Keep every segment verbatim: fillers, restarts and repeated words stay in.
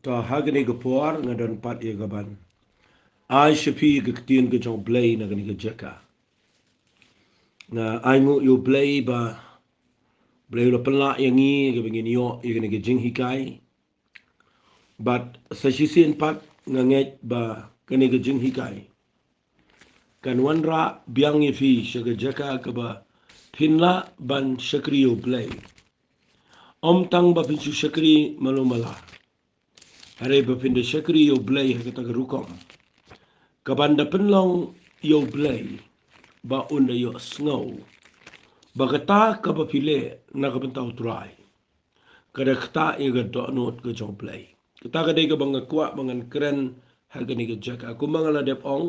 Te ha kane ka por nga don pat ïa kaban ai sha phi ka ktien ka jong U Blei na kane ka jaka. Nga ai nguh ïa U Blei ba U Blei u la pynlah ïa ngi kaba ngin ïoh ïa kane ka jinghikai. Bad sa shisien pat nga ngeit ba kane ka jinghikai kan wanrah biang ïa phi sha ka jaka kaba phin lah ban shakri ïa U Blei. Ym tang ba phin shu shakri malu mala, hynrei ba phin da shakri ïa U Blei ha kata ka rukom kaban da pynlong ïa U Blei ba un da ïohsngew ba kata kaba phi leh na ka bynta U Trai ka da ktah ïa ka dohnud ka jong U Blei. Kata ka dei kaba nga kwah ba ngan kren ha kane ka jaka. Kumba nga la dep ong,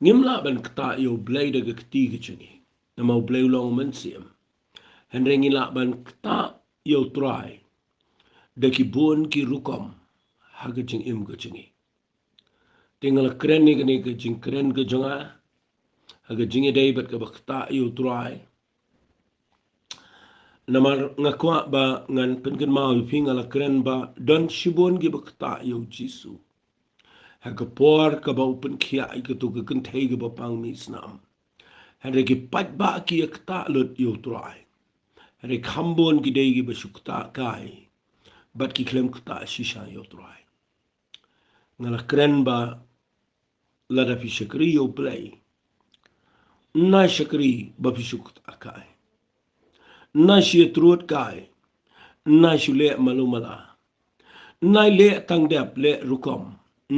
ngim lah ban ktah ïa U Blei da ka kti ka jong ngi, namar U Blei u long U Mynsiem. Hynrei ngi lah ban ktah ïa U Trai da ki bun ki rukom ha ka jingim ka jong ngi. Te nga la kren ïa kane ka jingkren ka jong nga ha ka jingïadei bad kaba ktah ïa U Trai. Namar nga kwah ba ngan pynkynmaw ïa phi, nga la kren ba don shibun kiba ktah ïa U Jisu ha ka por kaba u pynkhiah ïa kato ka kynthei kaba pang misnam. Hynrei ki paidbah ki ïa ktah lut ïa U Trai. Hynrei kham bun ki dei kiba shu ktah kai bad ki khlem ktah shisha ïa U Trai. Nga la kren ba lada phi shakri ïa U Blei, nai shakri ba phi shu ktah kai, nai shu ïatrud kai, nai shu leh malu mala, nai leh tang dep leh rukom,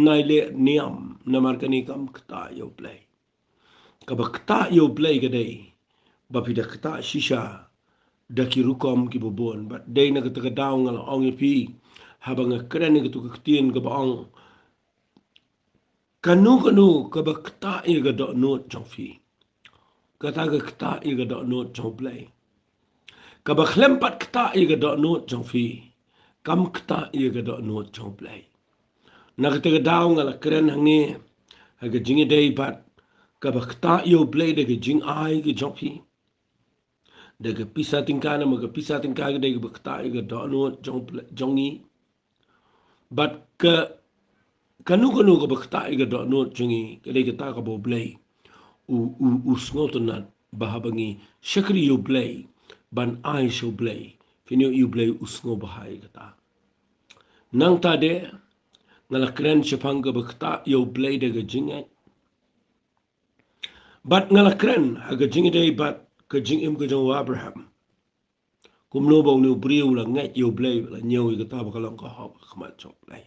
nai leh niam, namar kane kam ktah ïa U Blei. Kaba ktah ïa U Blei ka dei ba phi da ktah shisha da ki rukom kiba bun. Bad dei na kata ka daw nga la ong ïa phi haba nga kren ïa kato ka ktien kaba ong, kano kano kaba ktah ïa ka dohnud jong phi, kata ka ktah ïa ka dohnud jong U Blei. Kaba khlem pat ktah ïa ka dohnud jong phi, kam ktah ïa ka dohnud jong U Blei. Na kata ka daw nga la kren hangne ha ka jingïadei bad kaba ktah ïa U Blei da ka jingai ka jong phi, da ka pisa tyngka, namar ka pisa tyngka ka dei kaba ktah ïa ka dohnud jong U Blei, jong ngi. Bad ka, kano kano kaba ktah ïa ka dohnud jong ngi ka dei kata kaba U Blei u, u, u sngewtynnat ba haba ngi shakri ïa U Blei, ban ai sha U Blei, phin ïoh ïa U Blei u sngewbha ïa kata. Nangta de nga la kren shaphang kaba ktah ïa U Blei da ka jingngeit. Bad nga la kren ha ka jingïadei bad ka jingim ka jong u Abraham, kumno ba une u briew u la ngeit ïa U Blei, la ñiew ïa kata ba ka long ka hok ha khmat jong U Blei.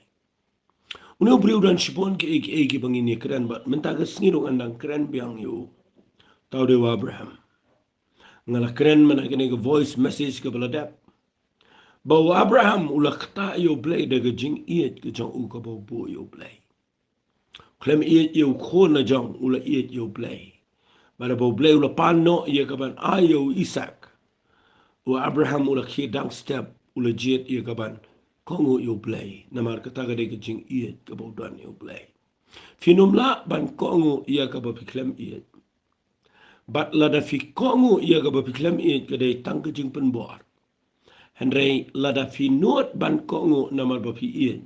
Une u briew don shibun kiei kiei kiba ngin ïa kren, bad mynta ka sngi ruh ngan dang kren biang ïa u. Uta u dei u Abraham. Nga la kren man ha kane ka voice message kaba la dep ba u Abraham u la ktah ïa U Blei da ka jingïeit ka jong u kaba u buh ïa U Blei. Khlem ïeit ïa u khun la jong, u la ïeit ïa U Blei. Bad haba U Blei u la pan noh ïa kaban ai ïa u Isaak, u Abraham u la khie dang step, u la jied ïa kaban kohnguh ïa U Blei, namar kata ka dei ka jingïeit kaba u don ïa U Blei. Phin ym lah ban kohnguh ïa kaba phi khlem ïeit. Bad lada phi kohnguh ïa kaba phi khlem ïeit ka dei tang ka jingpynbor. Hynrei lada phi nud ban kohnguh namar ba phi ïeit,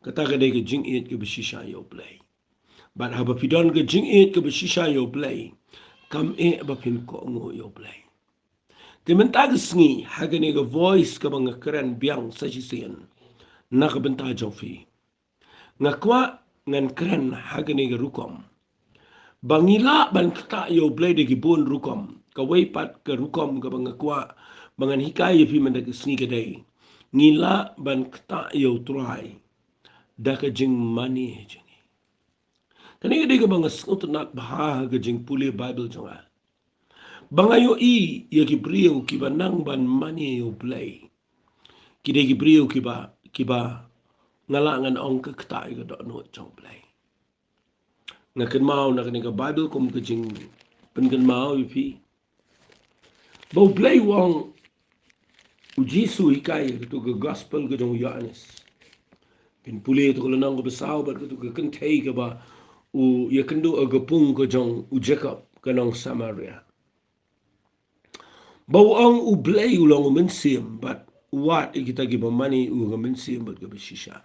kata ka dei ka jingïeit kaba shisha ïa U Blei. Bad haba phi don ka jingïeit kaba shisha ïa U Blei, kam eh ba phin kohnguh ïa U Blei. Te mynta ka sngi ha kane ka voice kaba nga kren biang sa shisien na ka bynta jong phi, nga kwah ngan kren ha kane ka rukom ba ngi lah ban ktah ïa U Blei da ki bun rukom. Kawei pat ka rukom kaba nga kwah ba ngan hikai ïa phi mynta ka sngi ka dei, ngi lah ban ktah ïa U Trai da ka jingmane jong ngi. Kane ka dei kaba nga sngewtynnat bha ha ka jingpule Baibl jong nga, ba nga ïohi ïa ki briew kiba nang ban mane ïa U Blei, ki dei ki briew kiba, kiba nga lah ngan ong ka ktah ïa ka dohnud jong U Blei. Nga kynmaw na kane ka Baibl kum ka jingpynkynmaw ïa phi ba U Blei u ong, u Jisu u hikai ha kato ka gospel ka jong u Ïoannis. Phin pule kato ka lynnong kaba saw bad kato ka kynthei kaba u ïakynduh ha ka pung ka jong u Jakob, ka nong Samaria. Ba u ong U Blei u long U Mynsiem bad wad ïa kita kiba mane u ha ka mynsiem bad kaba shisha.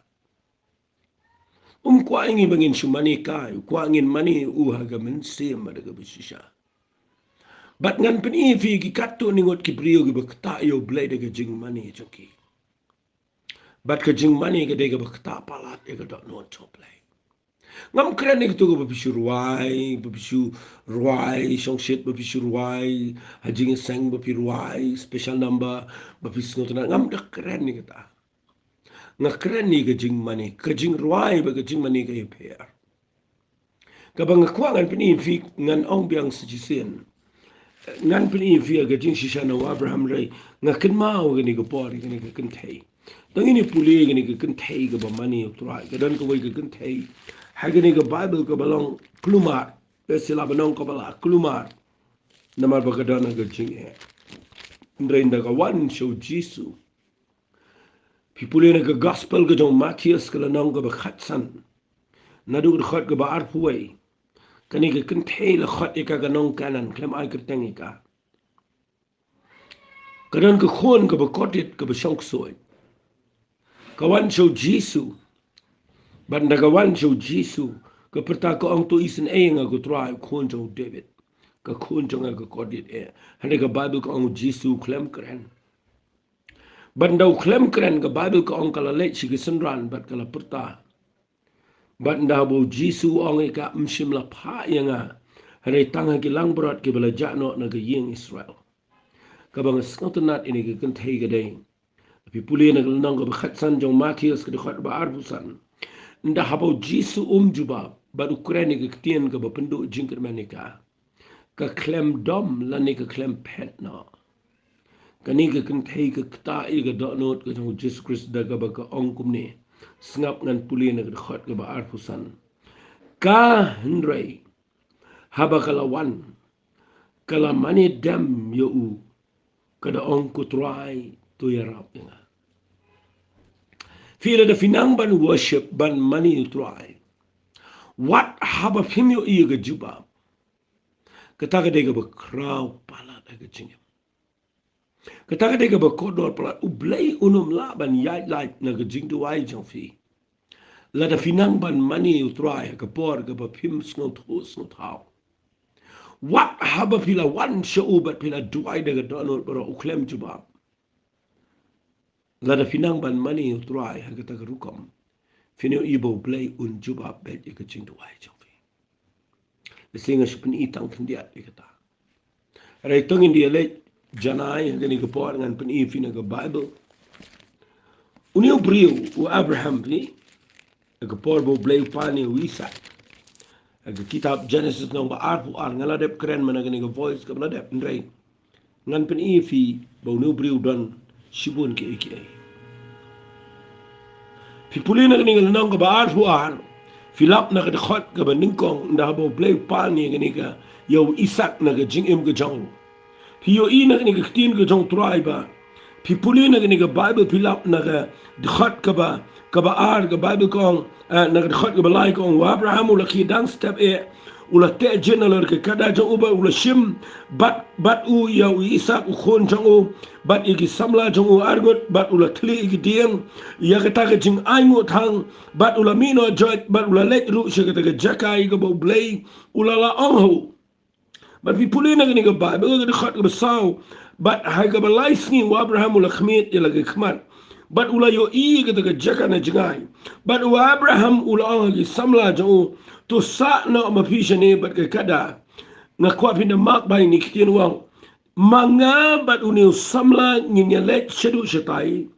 Um kwah ïa ngi ba ngin shu mane kai, u kwah ngin mane u ha ka mynsiem bad kaba shisha. Bad ngan pyni ïa phi ki katto ngut ki briew kiba ktah ïa u Blei da ka jingmane jong ki. Bad ka jingmane ka dei kaba ktah palat ïa ka dohnud jong u Blei. Ngam kren ïa kito kaba phi shu rwai, ba phi shu rwai shongshit, ba phi shu rwai ha jingïaseng, ba phi rwai special number, ba phi sngewtynnat, ngam da kren ïa kata. Nga kren ïa ka jingmane, ka jingrwai bad ka jingmane ka ïapher. Kaba nga kwah ngan pyni ïa phi, ngan ong biang sa shisien. Ngan pyni ïa phi ïa ka jingshisha na u Abraham, hynrei nga kynmaw kane ka por, kane ka kynthei. Tang ïa pule kane ka kynthei kaba mane ïa u Trai, ka don kawei ka kynthei ha kane ka Baibl kaba long kulmar, lehse lah ban ong kaba la kulmar. Namar ba ka don ha ka jingeh. Hynrei ynda ka wan sha u Jisu. Phi pule na ka gospel ka jong u Mathaios ka lynnong kaba khatsan, naduh ka dkhot kaba arphew wei. Kane ka kynthei la khot ïa ka ka nong Kanaan, khlem ai kyrteng ïa ka. Ka don ka khun kaba kordit kaba shongksuid. Ka wan sha u Jisu. Bad ynda ka wan sha u Jisu, ka pyrta, ka ong, to isynei ïa nga ko Trai, u khun jong u David. Ka khun jong nga ka kordit eh. Hynrei ka Baibl ka ong u Jisu u khlem kren. Bad ynda u khlem kren, ka Baibl ka ong ka la leit sha ki synran bad ka la pyrta. Bad ynda haba u Jisu u ong ïa ka, ym shym la phah ïa nga, hynrei tang ha ki langbrot kiba la jah noh na ka ïing Israel. Kaba nga sngewtynnat ïa kane ka kynthei ka dei, phi pule na ka lynnong kaba khatsan jong u Mathaios ka dkhot ba arphew san. Ynda haba u Jisu um jubab bad u kren ïa ka ktien kaba pynduh jingkyrmen ïa ka, ka khlem dom lane ka khlem phet noh. Kane ka kynthei ka ktah ïa ka dohnud ka jong u Jisu Khrist da kaba ka ong kumne. Sngap, ngan pule na ka dkhot kaba arphew san. Ka hynrei haba ka la wan, ka la mane dem ïa u, ka da ong, ko Trai, to ïarap ïa nga. Phi, lada phi nang ban worship, ban mane ïa u Trai, wat haba phim ïohi ïa ka jubab. Kata ka dei kaba khraw palat ha ka jingim. Kata ka dei kaba kordor palat. U Blei un ym lah ban ïaid lait na ka jingduwai jong phi lada phi nang ban mane ïa u Trai ha ka por kaba phim sngewthuh sngewthaw. Wat haba phi la wan sha u bad phi la duwai da ka dohnud baroh, u khlem jubab. Lada phi nang ban mane ïa u Trai ha kata ka rukom, phin ïohi ba u Blei un jubab beit ïa ka jingduwai jong phi. Lehse nga shu pyni tang khyndiat ïa kata. Hynrei to ngin ïa leit janai ha kane ka por, ngan pyni ïa phi na ka Baibl. Une u briew u Abraham, phi, ha ka por ba u Blei u pan ïa u Isaak. Ha ka kitab Jenesis lynnong ba arphew ar, nga la dep kren man ha kane ka voice kaba la dep, hynrei ngan pyni ïa phi ba une u briew u don shibun kiei kiei. Phi pule na kane ka lynnong kaba arphew ar, phi lap na ka dkhot kaba nyngkong, ynda haba u Blei u pan ïa kane ka, ïa u Isaak na ka jingim ka jong u. Phi ïohi na kane ka ktien ka jong u Trai ba, phi pule na kane ka Baibl, phi lap na ka dkhot kaba, kaba ar, ka Baibl ka ong, eh, na ka dkhot kaba lai ka ong, u Abraham u la khie dang step eh, u la teh jin halor ka kada jong u bad u la shim bad, bad u ïa u Isaak u khun jong u, bad ïa ki samla jong u arngut, bad u la thylli ïa ki dieng ïa kata ka jingainguh thang, bad u la mih noh joit, bad u la leit ruh sha kata ka jaka ïa kaba u Blei u la la ong ha u. Bad phi pule na kane ka Baibl, ka dkhot kaba saw, bad ha kaba lai sngi u Abraham u la khmied ïa la ka khmat, bad u la ïohi ïa kata ka jaka na jngai. Bad u Abraham u la ong ha ki samla jong u, to sah noh ma phi shane bad ka kada. Nga kwah phin da mak ba ïa kine ki ktien, u ong, ma nga bad une u samla ngin ïa leit shaduh shatai,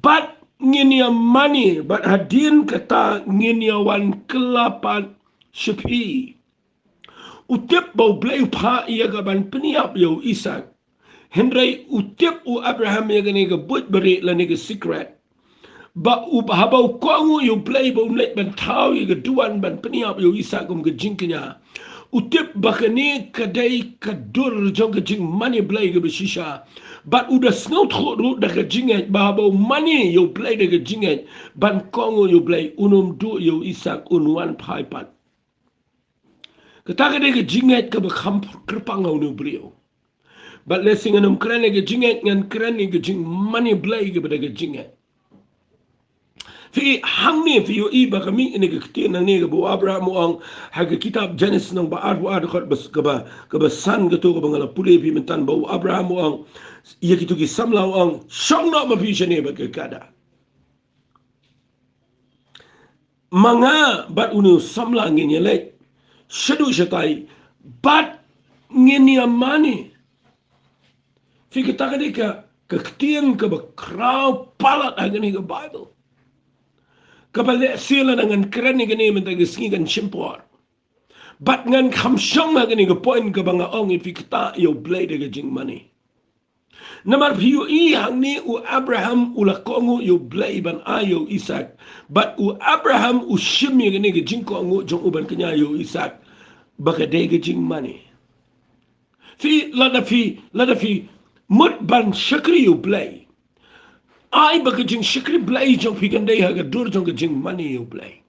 bad ngin ïa mane, bad hadien kata ngin ïa wan kylla pat sha phi. U tip ba u Blei u phah ïa ka ban pynïap ïa u Isaak. Hynrei u tip u Abraham ïa kane ka buit bari lane ka secret. Ba u, haba u kohnguh ïa u Blei ba un leit ban thaw ïa ka duwan ban pynïap ïa u Isaak kum ka jingkñia, u tip ba kane ka dei ka dur jong ka jingmane Blei kaba shisha. Bad u da sngewthuh ruh da ka jingngeit ba haba u mane ïa u Blei da ka jingngeit ban kohnguh ïa u Blei, un ym duh ïa u Isaak, un wan phai pat. Kata ka dei ka jingngeit kaba kham kyrpang ha une u briew. Bad lehse ngan ym kren ïa ka jingngeit, ngan kren ïa ka jingmane Blei kaba da ka jingngeit. Phi hangne phi ïohi ba ka mih ïa ka ktien hangne kaba u Abraham u ong ha ka kitab Jenesis lynnong ba arphew ar dkhot kaba, kaba san kato kaba nga la pule phi mynta ba u Abraham u ong ïa kito ki samla u ong, shong noh ma phi shane bad ka kada. Ma nga bad une u samla ngin ïaleit shaduh shatai bad ngin ïamane. Phi, kata ka dei ka, ka ktien kaba khraw palat ha kane ka Baibl. Kaba lehse lada ngan kren ïa kane mynta ka sngi kan shim por. Bad ngan kham shong ha kane ka point kaba nga ong ïa phi, kata ïa u Blei da ka jingmane. Namar phi ïohi hangne u Abraham u la kohnguh ïa u Blei ban ai ïa u Isaak. Bad u Abraham u shim ïa kane ka jingkohnguh jong u ban kñia ïa u Isaak ba ka dei ka jingmane. Phi, lada phi, lada phi mut ban shakri ïa u Blei, ai ba ka jingshakri Blei jong phi kan dei ha ka dur jong ka jingmane ïa u Blei.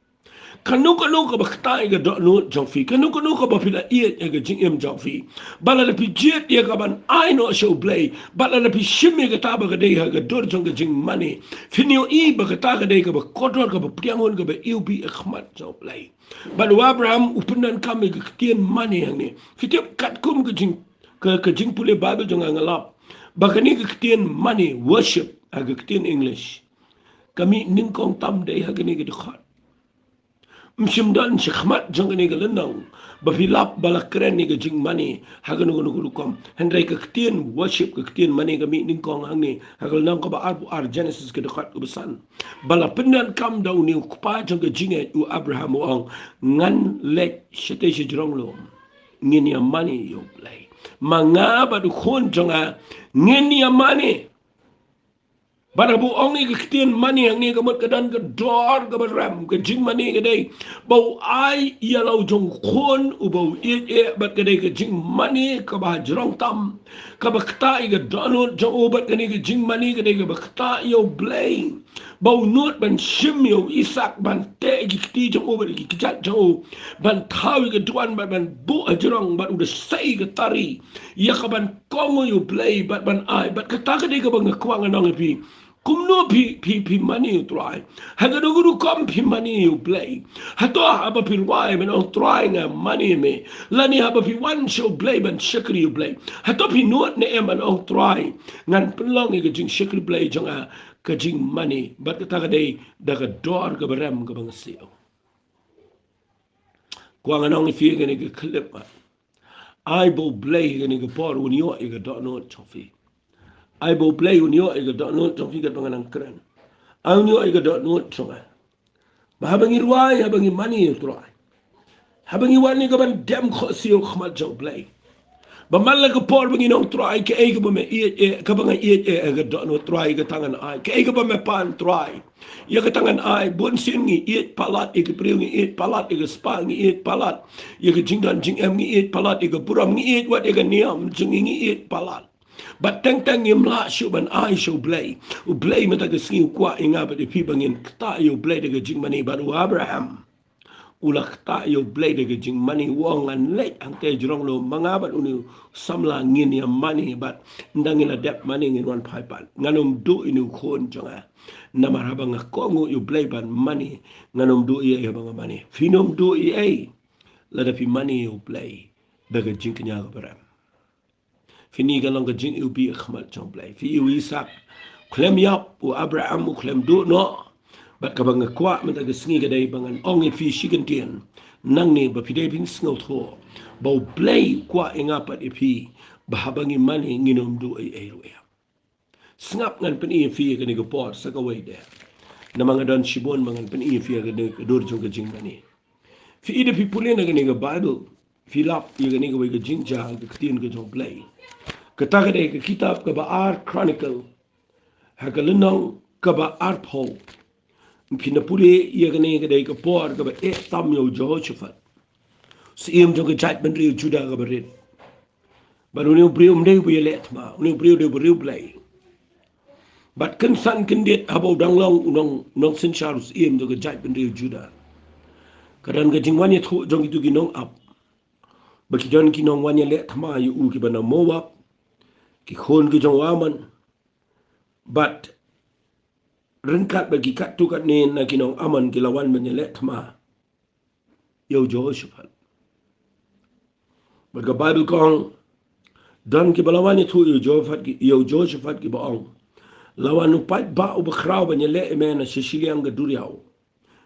Kano kano kaba ktah ïa ka dohnud jong phi, kano kano kaba phi la ïeit ïa ka jingim jong phi, bad lada phi jied ïa ka ban ai noh sha u Blei, bad lada phi shim ïa kata ba ka dei ha ka dur jong ka jingmane, phin ïohi ba kata ka dei kaba kordor, kaba pdiang hun, kaba iwbih ha khmat jong u Blei. Bad u Abraham u pyndonkam ïa ka ktien mane hangne. Phi tip katkum ka jing, ka, ka jingpule Baibl jong nga, nga lap ba kane ka ktien mane, worship, ha ka ktien English, ka mih nyngkong tam dei ha kane ka dkhot. Ym shym don sha khmat jong kane ka lynnong ba phi lap ba la kren ïa ka jingmane ha kano kano ka rukom. Hynrei ka ktien worship, ka ktien mane, ka mih nyngkong hangne ha ka lynnong kaba arphew ar Jenesis, ka dkhot kaba san. Ba la pyndonkam da une u kpa jong ka jingngeit u Abraham u ong, ngan leit shatei sha jrong lum, ngin ïamane ïa u Blei. Ma nga bad u khun jong nga ngin ïamane. Bad haba u ong ïa ka ktien mane hangne, ka mut ka don ka dor kaba rem. Ka jingmane ka dei ba u ai ïa la u jong u khun uba u ïeit eh, bad ka dei ka jingmane kaba ha jrong tam, kaba ktah ïa ka dohnud jong u. Bad kane ka jingmane ka dei kaba ktah ïa u Blei, ba u nud ban shim ïa u Isaak ban teh ïa ki kti jong u bad ïa ki kjat jong u, ban thaw ïa ka duwan bad ban buh ha jrong, bad u da sei ka tari ïa ka ban kohnguh ïa u Blei bad ban ai. Bad kata ka dei kaba nga kwah ngan ong ïa phi. Kumno phi, phi, phi mane ïa u Trai? Ha kano ka rukom phi mane ïa u Blei? Hato haba phi rwai ban ong, Trai, nga mane ïa me? Lane haba phi wan sha u Blei ban shakri ïa u Blei, hato phi nud ne em ban ong, Trai, ngan pynlong ïa ka jingshakri Blei jong nga, ka jingmane? Bad kata ka dei da ka dor kaba rem kaba nga siew. Kwah ngan ong ïa phi kane ka khyllipmat. Ai ba u Blei kane ka por un ïoh ïa ka dohnud jong phi. Ai ba u Blei un ïoh ïa ka dohnud jong phi, katba nga nang kren. Ai un ïoh ïa ka dohnud jong nga. Ba haba ngi rwai, haba ngi mane ïa u Trai, haba ngi wan ïa ka ban dem khohsiew ha khmat jong u Blei, ba man la ka por ba ngin ong, Trai, kaei kaba me ïeit eh, kaba nga ïeit eh ha ka dohnud, Trai, kata ngan ai. Kaei kaba me pan, Trai, ïa kata ngan ai. Bun sien ngi ïeit palat ïa ki briew, ngi ïeit palat ïa ka spah, ngi ïeit palat ïa ka jingdon jingem, ngi ïeit palat ïa ka burom, ngi ïeit wat ïa ka niam jong ngi, ngi ïeit palat. Bad teng teng ngim lah shuh ban ai sha u Blei. U Blei mynta ka sngi u kwah ïa nga bad ïa phi ba ngin ktah ïa u Blei da ka jingmane. Bad u Abraham u la ktah ïa u Blei da ka jingmane, u ong, ngan leit hangtei jrong lum, ma nga bad une u samla ngin ïamane, bad ynda ngin la dep mane ngin wan phai pat. Ngan ym duh ïa une u khun jong nga. Namar haba nga kohnguh ïa u Blei ban mane, ngan ym duh ei ei haba nga mane. Phin ym duh ei ei lada phi mane ïa u Blei da ka jingkñia kaba rem. Phi, kane ka long ka jingiwbih ha khmat jong u Blei. Phi, u Isaak u khlem ïap, u Abraham u khlem duh noh. Bad kaba nga kwah mynta ka sngi ka dei ba ngan ong ïa phi shi kyntien nangne, ba phi dei ban sngewthuh ba u Blei u kwah ïa nga bad ïa phi ba haba ngi mane ngin ym duh ei ei ruh em. Sngap, ngan pyni ïa phi ha kane ka por sa kawei de. Namar nga don shibun ba ngan pyni ïa phi ha kane ka dur jong ka jingmane. Phi, lada phi pule na kane ka Baibl, phi lap ïa kane kawei ka jingjia, ka ktien ka jong u Blei. Kata ka dei ka kitab kaba ar Chronicle, ha ka lynnong kaba arphew. Phin da pule ïa kane, ka dei ka por kaba eh tam ïa u Jehoshaphat, u syiem jong ka jaitbynriew Judah kaba rit. Bad une u briew um dei uba ïaleh thma, une u briew u dei u briew Blei. Bad kynsan kyndit haba u dang long u nong, nongsynshar, u syiem jong ka jaitbynriew Judah, ka don ka jingwan ïathuh jong kito ki nongap ba ki don ki nongwan ïaleh thma ïa u kiba na Moab, ki khun ki jong u Amon, bad ryngkat bad ki katto katne na ki nong Amon ki la wan ban ïaleh thma ïa u Jehoshaphat. Bad ka Baibl ka ong, don kiba la wan ïathuh ïa u Jehoshaphat ki, ïa u Jehoshaphat kiba ong, la wan u paidbah uba khraw ban ïaleh ïa me na sha shiliang ka duriaw,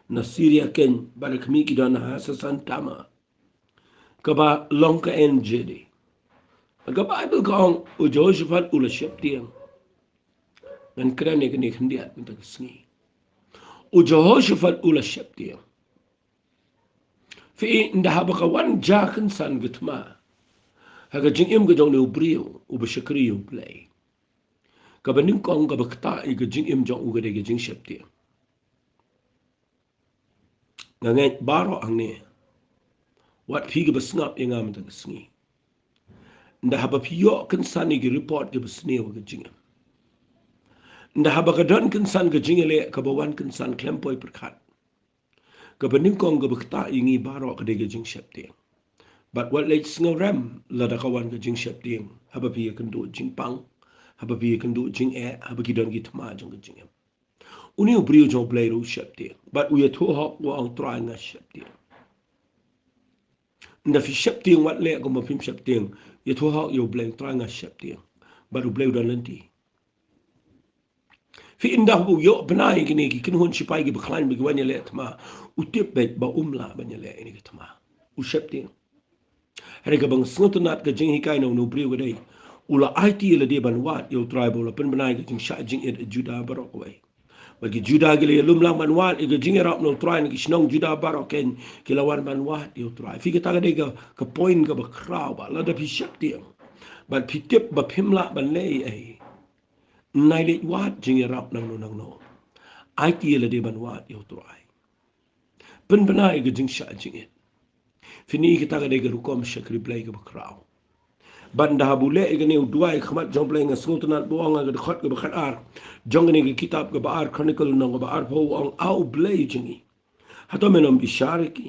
na Syria keiñ, bad da khmih ki don ha Hasason Tamar, kaba long ka En-gedi. Bad ka Baibl ka ong, u Jehoshaphat u la sheptieng. Ngan kren ïa kane khyndiat mynta ka sngi. U Jehoshaphat u la sheptieng. Phi i, ynda haba ka wan jia kynsan ka thma ha ka jingim ka jong une u briew uba shakri ïa U Blei, kaba nyngkong kaba ktah ïa ka jingim jong u ka dei ka jingsheptieng. Nga ngeit baroh hangne, wat phi kiba sngap ïa nga mynta ka sngi, ynda haba phi ïoh kynsan ïa ki report kiba sniew ha ka jingim, ynda haba ka don kynsan ka jingïaleh kaba wan kynsan khlem poi pyrkhat, kaba nyngkong kaba ktah ïa ngi baroh ka dei ka jingsheptieng. Bad wat leit sngewrem lada ka wan ka jingsheptieng haba phi ïakynduh jingpang, haba phi ïakynduh jingeh, haba ki don ki thma jong ka jingim. Une u briew jong U Blei ruh u sheptieng, bad u ïathuh hok, u ong, Trai, nga sheptieng. Ynda phi sheptieng, wat leh kumba phim sheptieng. Ïathuh hok ïa U Blei, Trai, nga sheptieng. Bad U Blei u don lynti. Phi i, ynda u ïoh bnai ïa kine ki kynhun shipai kiba khlaiñ ba ki wan ïaleh thma, u tip beit ba um lah ban ïaleh ïa kine ki thma. U sheptieng. Hynrei kaba nga sngewtynnat ka jinghikai na une u briew ka dei, u la aiti ïa lade ban wad ïa U Trai ba u la pynbna ïa ka jingshah jingit ha Judah baroh kawei. Bad ki Judah ki la ïalum lang ban wad ïa ka jingïarap na U Trai, na ki shnong Judah baroh keiñ ki la wan ban wad ïa U Trai. Phi, kata ka dei ka, ka point kaba khraw, ba lada phi sheptieng bad phi tip ba phim lah ban leh ei ei, nai leit wad jingïarap nangno nangno. Aiti ïa lade ban wad ïa U Trai. Pynbna ïa ka jingshah jingit. Phin i, kata ka dei ka rukom shakri Blei kaba khraw. Bad ynda haba u leh ïa kane, u duwai ha khmat jong U Blei, nga sngewtynnat ba u ong ha ka dkhot kaba khatar jong kane ka kitab kaba ar Chronicle, na kaba arphew, u ong, A U Blei jong ngi, hato men ym bishar ïa ki?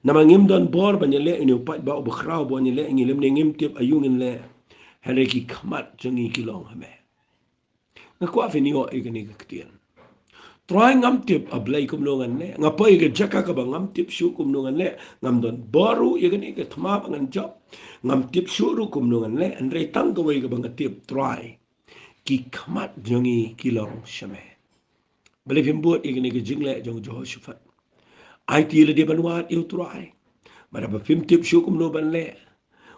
Namar ngim don bor ban ïaleh ïa une u paidbah uba khraw ban ïaleh ïa ngi, lymne ngim tip aïu ngin leh, hynrei ki khmat jong ngi ki long ha me. Nga kwah phin ïoh ïa kane ka ktien. Trai, ngam tip, A Blei, kumno ngan leh. Nga poi ha ka jaka kaba ngam tip shuh kumno ngan leh. Ngam don bor ruh ïa kane ka thma ba ngan jop. Ngam tip shuh ruh kumno ngan leh. Hynrei tang kawei kaba nga tip, Trai, ki khmat jong ngi ki long sha me. Balei phim bud ïa kane ka jingleh jong u Jehoshaphat? Aiti ïa lade ban wad ïa U Trai. Bad haba phim tip shuh kumno ban leh,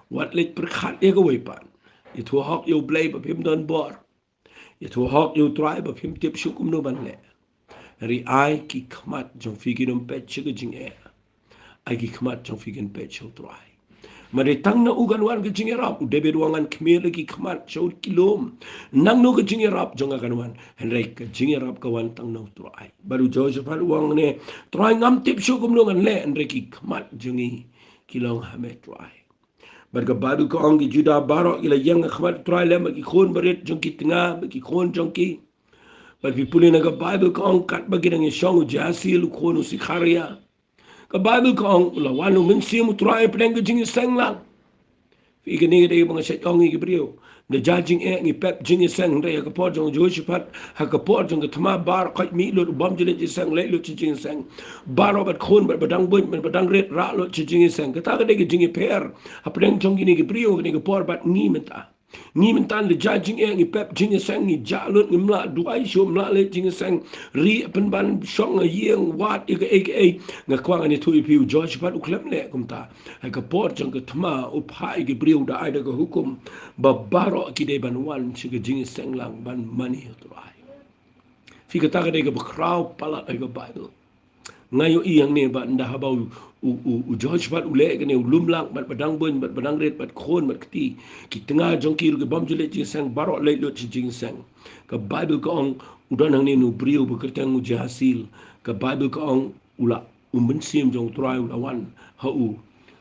wat leit pyrkhat ïa kawei pat. Ïathuh hok ïa U Blei ba phim don bor. Ïathuh hok ïa U Trai ba phim tip shuh kumno ban leh. Hynrei ai ki khmat jong phi kin ym peit sha ka jingeh. Ai ki khmat jong phi kin peit sha U Trai. Namar tang na u kan wan ka jingïarap. U David u ong, ngan khmih la ki khmat sha u ki lum. Nangno ka jingïarap jong nga kan wan? Hynrei ka jingïarap ka wan tang na U Trai. Bad u Jehoshaphat u ong ne, Trai, ngam tip shuh kumno ngan leh, hynrei ki khmat jong ngi ki long ha me, Trai. Bad ka Baibl ka ong, ki Judah baroh ki la ïeng ha khmat U Trai lem bad ki khun barit jong ki tnga bad ki khun jong ki. Bad phi pule na ka Baibl ka ong, katba ki dang ïashong, u Jahaziel u khun u Sekharia, ka Baibl ka ong, u la wan u Mynsiem U Trai hapdeng ka jingïaseng lang. Phi, kane ka dei ba nga shait ong ïa ki briew. Ngi jia jingeh, ngi pep jingïaseng, hynrei ha ka por jong u Jehoshaphat, ha ka por jong ka thma bar khoit mih lut, u bym ju leit jingïaseng, leit lut sha jingïaseng. Baroh bad khun bad ba dang buit bad ba dang rit rah lut sha jingïaseng. Kata ka dei ka jingïapher hapdeng jong kine ki briew kane ka por bad ngi mynta. Ngi mynta ngi jia jingeh, ngi pep jingïaseng, ngi jah lut, ngim lah duwai shuh, ngim lah leit jingïaseng. Ri pynban shong ha ïing, wad ïa kaei kaei. Nga kwah ngan ïathuh ïa phi, u Jehoshaphat u khlem leh kumta. Ha ka por jong ka thma u phah ïa ki briew, da ai da ka hukum ba baroh ki dei ban wan sha ka jingïaseng lang ban mane ïa U Trai. Phi, kata ka dei kaba khraw palat ha ka Baibl. Nga ïohi hangne ba ynda haba u, u, u, u Jehoshaphat u leh kane, u lum lang bad ba dang buit bad ba dang rit bad khun bad kti. Ki tnga jong ki ruh ki bym ju leit jingïaseng, baroh leit lut sha jingïaseng. Ka Baibl ka ong, u don hangne une u briew ba kyrteng u Jahaziel. Ka Baibl ka ong, u la, u Mynsiem jong U Trai u la wan ha u.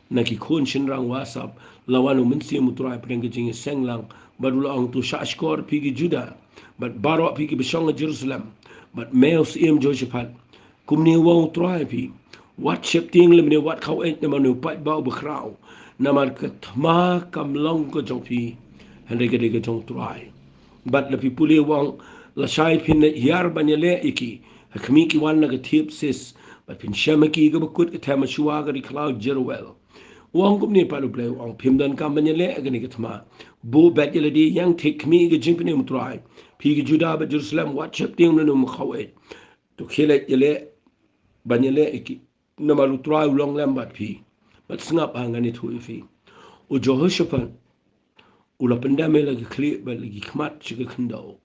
Na ki khun shynrang u Asaph, la wan u Mynsiem U Trai hapdeng ka jingïaseng lang, bad u la ong, to shahshkor phi ki Judah, bad baroh phi kiba shong ha Jerusalem, bad me u Syiem Jehoshaphat, kumne u ong U Trai ha phi, wat sheptieng lymne wat khaw-eit namar une u paidbah uba khraw, namar ka thma kam long ka jong phi, Hynrei ka dei ka jong U Trai. Bad la phi pule u ong, lashai phin hiar ban ïaleh ïa ki ha khmih ki wan na ka thied sis, bad phin shem ha ki kaba kut ka them shuwa ka ri khlaw Jeruel. U ong kumne pat U Blei, u ong, phim donkam ban ïaleh ïa kane ka thma. Buh beit ïa lade, ïeng thik khmih ïa ka jingpynim U Trai. Phi ki Judah bad Jerusalem, wat sheptieng na u ma khaw eh. To khie leit ïaleh ban ïaleh ïa ki, namar U Trai u long lem bad phi. Bad sngap ha, ngan ïathuh ïa phi. U Jehoshaphat u la pyndem ïa la ki khlieh bad la ki khmat sha ka khyndew.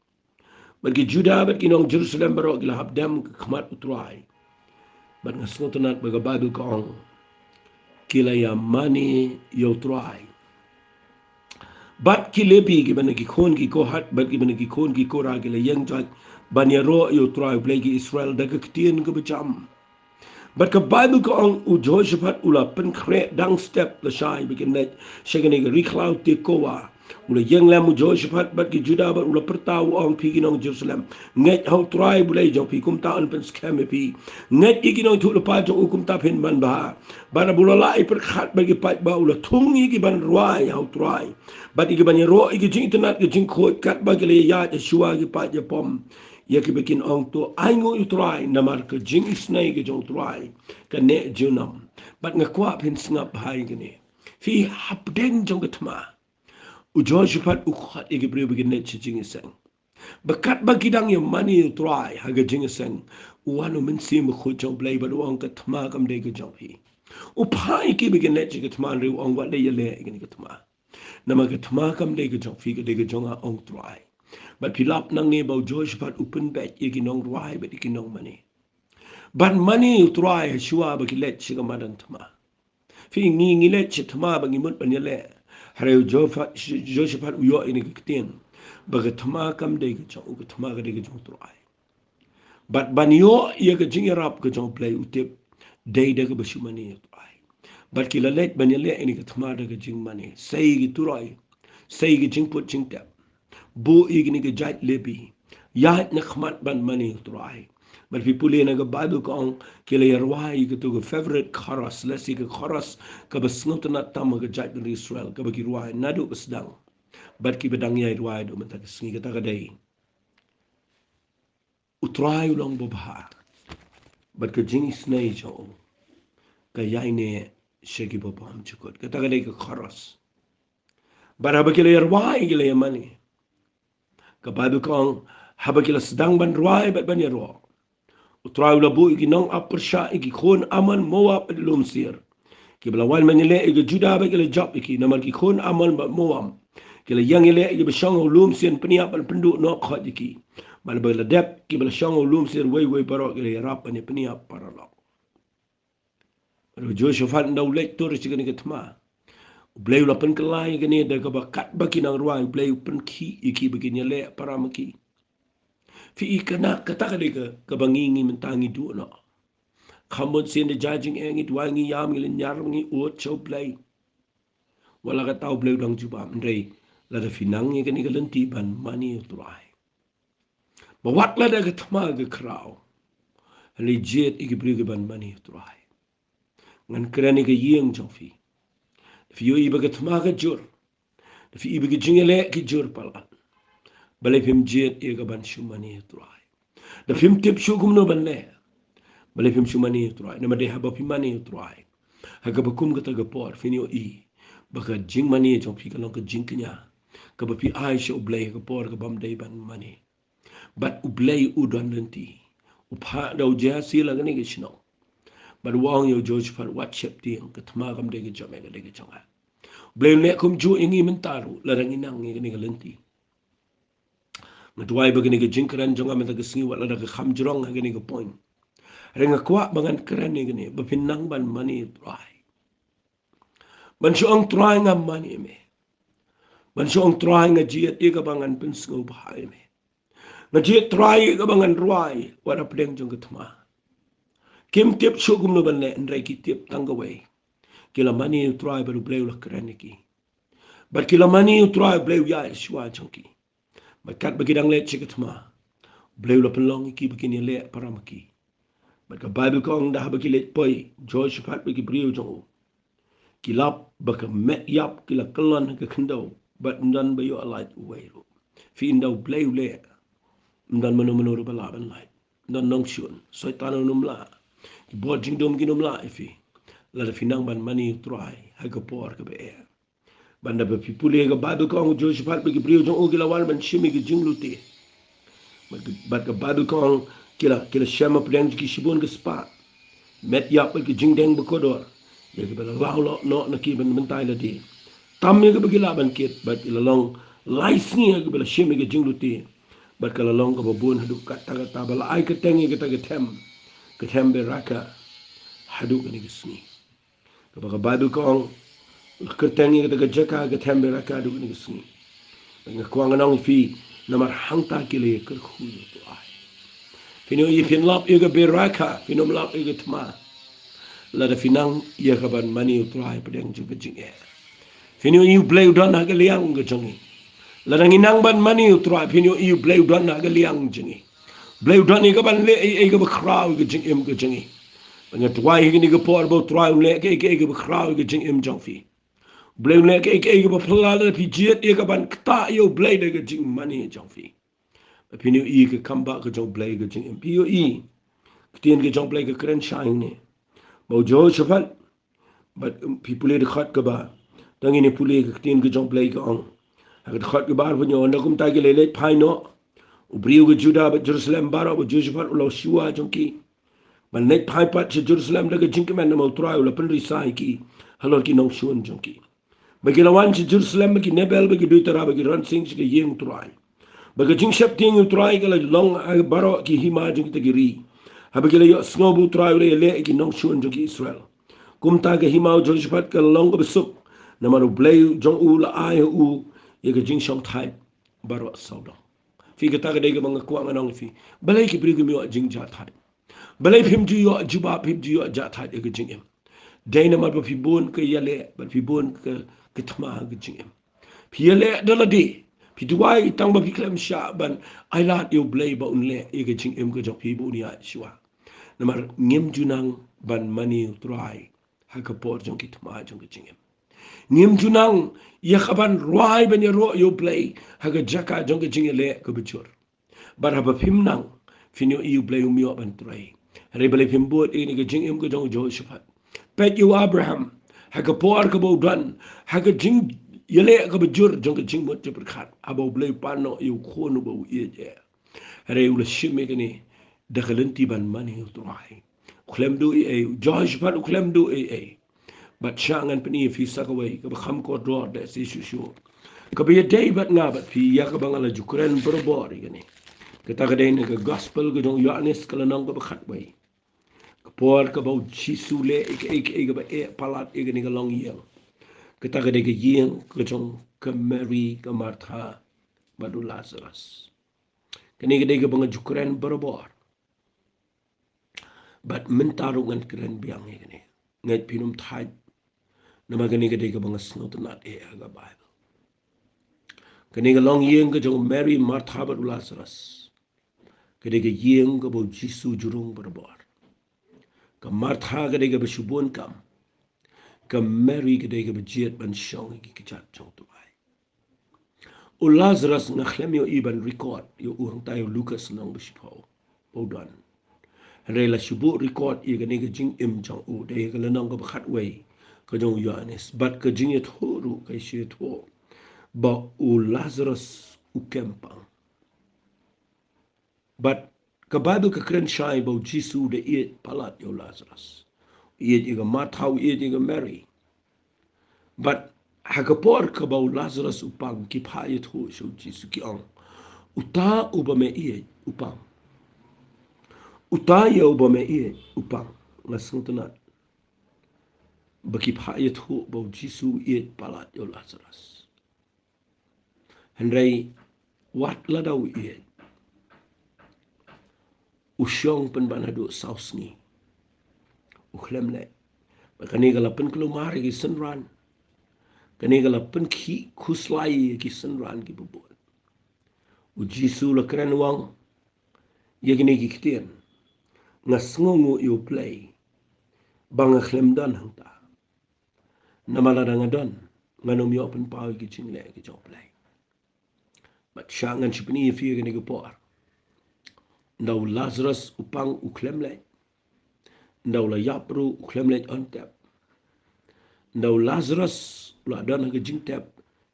Bad ki Judah bad ki nong Jerusalem baroh ki la hap dem ka khmat U Trai. Bad nga sngewtynnat ba ka Baibl ka ong, ki la ïamane ïa U Trai. Bad ki Lebi kiba na ki khun ki Kohath bad kiba na ki khun ki Korah ki la ïeng jait ban ïaroh ïa U Trai U Blei ki Israel da ka ktien kaba jam. Bad ka Baibl ka ong, u Jehoshaphat u la pynkhreh dang step lashai ba kin leit sha kane ka ri khlaw Tekoa. U la ïeng lem u Jehoshaphat bad ki Judah bad u la pyrta, u ong, phi ki nong Jerusalem, ngeit ha U Trai U Blei jong phi, kumta un pynskhem ïa phi. Ngeit ïa ki nongïathuhlypa jong u, kumta phin manbha. Bad haba u la lah ïa ki pyrkhat bad ki paidbah, u la thung ïa ki ban rwai ha U Trai bad ïa ki ban ïaroh ïa ki jingitynnat ki jingkhuid, katba ki la ïaid shuwa ki paid ïapom ïa kiba kin ong, to ainguh ïa U Trai, namar ka jingisynei ka jong U Trai ka neh junom. Bad nga kwah phin sngap bha ïa kane. Phi, hapdeng jong ka thma, u Jehoshaphat u khot ïa ki briew ba kin leit sha jingïaseng. Bad katba ki dang ïamane ïa U Trai ha ka jingïaseng, u wan u Mynsiem Bakhuid jong U Blei bad u ong, ka thma kam dei ka jong phi. U phah ïa ki ba kin leit sha ka thma, hynrei u ong, wat leit ïaleh ïa kane ka thma. Namar ka thma kam dei ka jong phi, ka dei ka jong nga, ong U Trai. Bad phi lap nangne ba u Jehoshaphat u pynbeit ïa ki nongrwai bad ïa ki nongmane ban mane ïa U Trai ha shuwa ba ki leit sha ka madan thma. Phi, ngi, ngi leit sha thma ba ngi mut ban ïaleh. Hynrei u Jehoshaphat, Jehoshaphat u ïoh ïa kane ka ktien ba ka thma kam dei ka jong u, ka thma ka dei ka jong U Trai. Bad ban ïoh ïa ka jingïarap ka jong U Blei, u tip, dei da kaba shu mane ïa U Trai. Bad ki la leit ban ïaleh ïa kane ka thma da ka jingmane, sei ki turoi, sei ki jingput jingtep, buh ïa kine ki jait Lebi, ïaid na khmat ban mane ïa U Trai. Bad phi pule na ka Baibl ka ong, ki la ïarwai ïa kato ka favorite chorus, lehse ka chorus kaba sngewtynnat tam ha ka jaitbynriew Israel, kaba ki rwai naduh ba sdang bad kiba dang ïai rwai haduh mynta ka sngi, kata ka dei: U Trai u long babha, bad ka jingisynei jong u ka ïaineh sha kiba bymjukut. Kata ka dei ka chorus. Bad haba ki la ïarwai, ki la ïamane, ka Baibl ka ong, haba ki la sdang ban rwai bad ban ïaroh, U Trai u la buh ïa ki nongap pyrshah, ïa ki khun Ammon, Moab bad lum Seir, kiba la wan ban ïaleh ïa ka Judah bad ki la jop ïa ki. Namar ki khun Ammon bad Moab ki la ïeng ïaleh ïa kiba shong ha u lum Seir, pynïap ban pynduh noh khoit ïa ki. Bad haba la dep kiba la shong ha u lum Seir, wei wei baroh ki la ïarap ban ïapynïap paralok. Bad u Jehoshaphat ynda u leit tur sha kane ka thma, U Blei u la pynkylla ïa kane da kaba katba ki nang rwai, U Blei u pynkhih ïa ki ba kin ïaleh para ma ki. Phi, kane, kata ka dei ka, kaba ngi, ngi mynta ngi duh noh. Kham bun sien da jia jingeh, ngi duwai, ngi ïam, ngi lynñiar, ngi ud sha U Blei. Wat la katta U Blei u dang jubab, hynrei lada phi nang ïa kane ka lynti ban mane ïa U Trai, ba wat lada ka thma ka khraw, hynrei jied ïa ki briew ki ban mane ïa U Trai. Ngan kren ïa ka ïing jong phi. Da phi ïohi ba ka thma ka jur, da phi ïohi ba ki jingïaleh ki jur palat, balei phim jied ïa ka ban shu mane ïa U Trai? Da phim tip shuh kumno ban leh, balei phim shu mane ïa U Trai? Namar dei haba phi mane ïa U Trai ha kaba kum kata ka por, phin ïohi ba ka jingmane jong phi ka long ka jingkñia kaba phi ai sha U Blei ha ka por ka bym dei ban mane. Bad U Blei u don lynti. U phah da u Gehazi la kane ka shnong. Bad u ong ïa u Jehoshaphat, wat sheptieng, ka thma kam dei ka jong me, ka dei ka jong nga. U Blei un leh kumjuh ïa ngi mynta ruh lada ngi nang ïa kane ka lynti. Nga duwai ba kane ka jingkren jong nga mynta ka sngi, wat lada ka kham jrong ha kane ka point, hynrei nga kwah ba ngan kren ïa kane, ba phin nang ban mane ïa U Trai. Ban shu ong, Trai, nga mane ïa me. Ban shu ong, Trai, nga jied ïa kaba ngan pynsngewbha ïa me. Nga jied, Trai, ïa kaba ngan rwai wat hapdeng jong ka thma. Kim tip shuh kumno ban leh, hynrei ki tip tang kawei: ki la mane ïa U Trai bad U Blei u la kren ïa ki. Bad ki la mane ïa U Trai, U Blei u ïaid shuwa jong ki. Bad katba ki dang leit sha ka thma, U Blei u la pynlong ïa ki ba kin ïaleh para ma ki. Bad ka Baibl ka ong, da haba ki leit poi, u Jehoshaphat bad ki briew jong u, ki lap ba ka met ïap ki la kyllon ha ka khyndew. bad ym don ba ïoh lait uwei ruh. Phi ynda U Blei u leh, ym don mano mano ruh ba lah ban lait. Ym don nongshun, Soitan un ym lah. Ki bor jingdum kin ym lah ïa phi lada phi nang ban mane U Trai ha ka por kaba eh. Bad haba phi pule ka Baibl ka ong, Jehoshaphat bad ki briew jong u ki la wan ban shim ïa ka jinglute. Bad, bad ka Baibl ka ong ki la, ki la shem hapdeng jong ki shibun ki spah met ïap bad ki jingdeng bakordor ïa kiba la law noh na ki ban bynta ïa lade, tam ïa kiba ki lah ban kit. Bad ki la long lai sngi ïa kiba la shim ïa ka jinglute. Bad ka la long kaba bun haduh katta katta ba la ai kyrteng ïa kata ka them, ka them Beraka, haduh kane ka sngi. Kaba ka Baibl ka ong, la kyrteng ïa kata ka jaka ka them Beraka haduh kane ka sngi. Nga kwah ngan ong ïa phi, namar hangta ki la ïakyrkhu ïa U Trai. Phin ïohi phin lap ïa ka Beraka, phin ym lap ïa ka thma, lada phi nang ïa ka ban mane U Trai hapdeng jong ka jingeh. Phin ïohi U Blei u don ha ka liang ka jong ngi. Lada ngi nang ban mane U Trai, phin ïohi U Blei u don ha ka liang jong ngi. Blei u don ïa ka ban leh ei ei kaba khraw ïa ka jingim ka jong ngi. Bad nga duwai ha kane ka por ba U Trai un leh kaei kaei kaba khraw ïa ka jingim jong phi. Blei un leh kaei kaei kaba phylla lada phi jied ïa ka ban ktah ïa U Blei da ka jingmane jong phi. Ba phin ïohi ka kam ba ka jong U Blei ka jingim. Phi ïohi ka ktien ka jong U Blei ka kren shai hangne. Ba u Jehoshaphat, bad, um, phi pule dkhot kaba, tang ïa ne pule ka ktien ka jong U Blei ka ong. Ha ka dkhot kaba arphew, ynda kumta ki la leit phai noh, u briew ka Judah bad Jerusalem baroh, ba u Jehoshaphat u long shuwa jong ki ban leit phai pat sha Jerusalem da ka jingkmen, namar U Trai u la pynrisa ïa ki halor ki nongshun jong ki. Ba ki la wan sha Jerusalem, ba ki nebel, ba ki duitara, ba ki ronsing sha ka ïing U Trai. Ba ka jingsheptieng U Trai ka la long ha baroh ki hima jong kita ki ri. Haba ki la ïohsngew ba U Trai u la ïaleh ïa ki nongshun jong ki Israel. Kumta ka hima u Jehoshaphat ka la long kaba suk, namar U Blei jong u u la ai ha u ïa ka jingshongthait baroh sawdong. Phi, kata ka dei kaba nga kwah ngan ong ïa phi. Balei ki briew kim ïoh jingjahthait? Balei phim ju ïoh jubab, phim ju ïoh jahthait ïa ka jingim? Dei namar ba phi bun ka ïaleh, bad phi bun ka, ka thma ha ka jingim. Phi ïaleh da lade, phi duwai tang ba phi khlem shah ban ailad ïa U Blei ba un leh ïa ka jingim ka jong phi ba un ïaid shuwa. Namar ngim ju nang ban mane U Trai ha ka por jong ki thma jong ka jingim. Ngim ju nang ïa ka ban rwai ban ïaroh ïa U Blei ha ka jaka jong ka jingïaleh kaba jur. Bad haba phim nang, phin ïohi U Blei um ïoh ban trei. Hynrei balei phim bud ïa kane ka jingim ka jong u Jehoshaphat? Peit ïa u Abraham, ha ka por kaba u don ha ka jingïaleh kaba jur jong ka jingmut jingpyrkhat, haba U Blei u pan noh ïa u khun uba u ïeit eh. Hynrei u la shim ïa kane da ka lynti ban mane ïa U Trai. U khlem duh ei ei, u Jehoshaphat u khlem duh ei ei. Bad shah ngan pyni ïa phi sa kawei kaba kham kordor da shi shuh shuh, kaba ïadei bad nga bad phi, ïa kaba nga la ju kren barabor ïa kane. Kata ka dei na ka Gospel ka jong u Ïoannis, ka lynnong kaba khatwei. Ka por kaba u Jisu u leh ïa kaei kaei kaba eh palat ïa kane ka longïing. Kata ka dei ka ïing ka jong ka Mary, ka Martha bad u Lazarus. Kane ka dei kaba nga ju kren barabor. Bad mynta ruh ngan kren biang ïa kane. Ngeit phin ym thait, namar kane ka dei kaba nga sngewtynnat eh ha ka Baibl. Kane ka longïing ka jong u Mary, Martha bad u Lazarus, ka dei ka ïing kaba u Jisu u ju rung barabor. Ka Martha ka dei kaba shu bun kam. Ka Mary ka dei kaba jied ban shong ïa ki kjat jong U Trai. U Lazarus nga khlem ïohi ban record ïa u hangta ïa u Lukas lynnong ba shiphew ba u don. Hynrei la shu buh record ïa kane ka jingim jong u da ïa ka lynnong kaba khatwei ka jong u Ïoannis. Bad ka jingïathuh ruh ka shu ïathuh ba u Lazarus u kem pang. Bad ka Baibl ka kren shai ba u Jisu u da ïeit palat ïa u Lazarus. U ïeit ïa ka Martha, u ïeit ïa ka Mary. Bad ha ka por kaba u Lazarus u pang, ki phah ïathuh sha u Jisu ki ong, uta uba me ïeit u pang. Uta ïa uba me ïeit u pang. Nga sngewtynnat ba ki phah ïathuh ba u Jisu u ïeit palat ïa u Lazarus. Hynrei wat lada u ïeit, u shong pynban haduh saw sngi, u khlem leh. Bad kane ka la pynkulmar ïa ki synran. Kane ka la pynkhih khuslai ïa ki synran kiba bun. U Jisu u la kren u ong ïa kine ki ktien, nga sngewnguh ïa U Blei ba nga khlem don hangta. Namar lada nga don, ngan ym ïoh pynpaw ïa ki jingleh ki jong U Blei. Bad sha ngan shu pyni ïa phi ïa kane ka por. Ynda u Lazarus u pang u khlem leit. Ynda u la ïap ruh u khlem leit on tep. Ynda u Lazarus u la don ha ka jingtep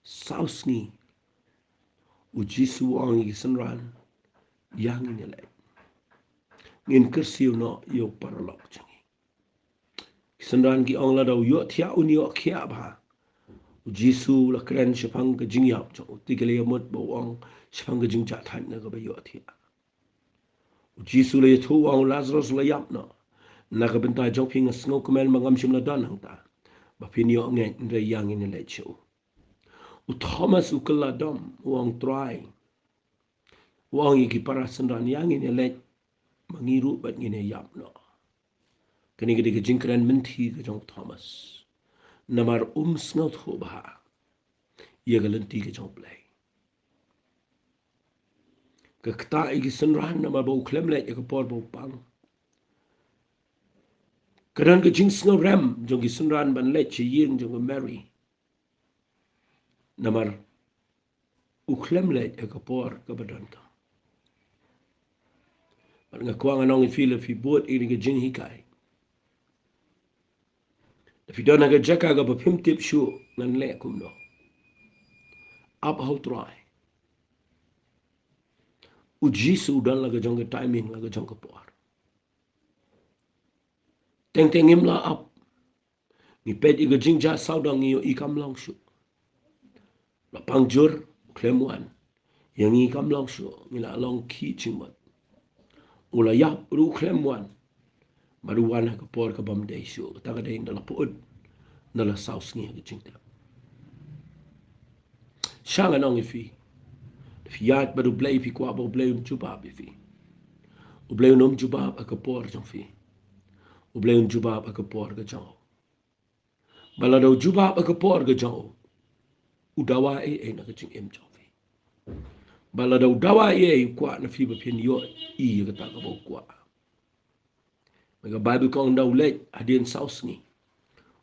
saw sngi, U Jisu u ong ïa ki synran, ïa ngin ïa leit. Ngin kyrsiew noh ïa u paralok jong ngi. Ki synran ki ong lada u ïohthiah un ïoh khiah bha. U Jisu u la kren shaphang ka jingïap jong u, te ki la ïamut ba u ong shaphang ka jingjahthait na kaba ïohthiah. U Jisu u la ïathuh u ong u Lazarus u la ïap noh. Na ka bynta jong phi nga sngewkmen ba ngam shym la don hangta ba phin ïoh ngeit, hynrei ïa ngin ïa leit sha u. U Thomas u kylla dom, u ong Trai. U ong ïa ki para synran ïa ngin ïa leit, ma ngi ruh bad ngin ïa ïap noh. Kane ka dei ka jingkren mynthi ka jong u Thomas. Namar um sngewthuh bha ïa ka lynti ka jong U Blei. Ka ktah ïa ki synran namar ba u khlem leit ïa ka por ba u pang. Ka don ka jingsngewrem jong ki synran ban leit sha ïing jong ka Mary. Namar u khlem leit ïa ka por kaba donkam. Bad nga kwah ngan ong ïa phi, lada phi bud ïa kane ka jinghikai, lada phi don ha ka jaka kaba phim tip shuh ngan leh kumno, ap ha u Trai. U Jisu u don la ka jong ka timing, la ka jong ka por. Teng teng ngim lah ap. Ngi peit ïa ka jingjia sawdong, ngi ïohi kam long shuh. La pang jur, u khlem wan. Ïa ngi kam long shuh, ngi la long khih jingmut. U la ïap ruh u khlem wan. Bad u wan ha ka por kabym dei shuh, kata ka dei ynda la pyut, ynda la saw sngi ha ka jingtep. Sha ngan ong ïa phi, phi ïaid bad U Blei, phi kwah ba U Blei un jubab ïa phi. U Blei un ym jubab ha ka por jong phi. U Blei un jubab ha ka por ka jong u. Bad lada u jubab ha ka por ka jong u, u dawa ei ei na ka jingim jong phi. Bad lada u dawa ei ei, u kwah na phi ba phin ïohi ïa kata kaba u kwah. Ka Baibl ka ong ynda u leit hadien saw sngi,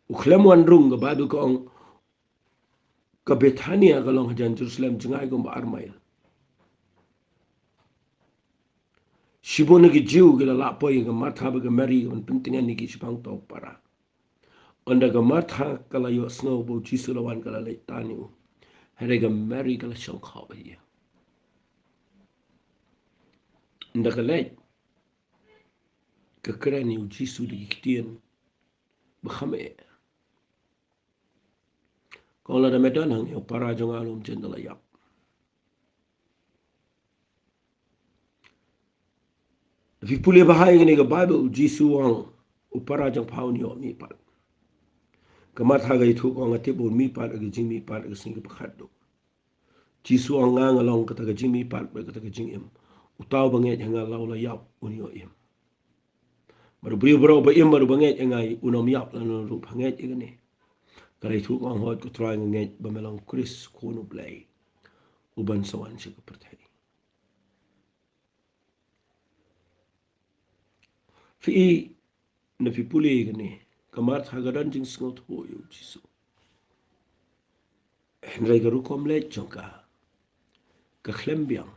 u khlem wan rung, ka Baibl ka ong ka Bethania ka long hajan Jerusalem jngai kumba ar mail. Shibun na ki Jiw ki la lah poi ïa ka Martha bad ka Mary ka ban pyntngen ïa ki shaphang uta u para. Ynda ka Martha ka la ïohsngew ba u Jisu la wan, ka la leit tan ïa u. Hynrei ka Mary ka la shong khop ïa. Ynda ka leit, ka kren ïa u Jisu da ki ktien ba kham eh. Ka ong lada me don hangne, u para jong nga u lum jin da la ïap. Phi pule bha ha kane ka Baibl, u Jisu u ong u para jong pha un ïoh mihpat. Ka Martha ka ïathuh ka ong nga tip ba un mihpat ha ka jingmihpat ha ka sngi kaba khatduh. Jisu u ong nga nga long kata ka jingmihpat bad kata ka jingim. Uta uba ngeit ha nga, la u la ïap un ïoh im. Bad u briew baroh uba im bad uba ngeit ha nga un ym ïap lano ruh. Pha ngeit ïa kane? Ka la ïathuh ka ong hooid ko Trai, nga ngeit ba me long Khrist, Khun u Blei, uban sa wan sha ka pyrthei. Phi i, na phi pule kane, ka Martha ka don jingsngewthuh ïa u Jisu. Hynrei ka rukom leit jong ka ka khlem biang.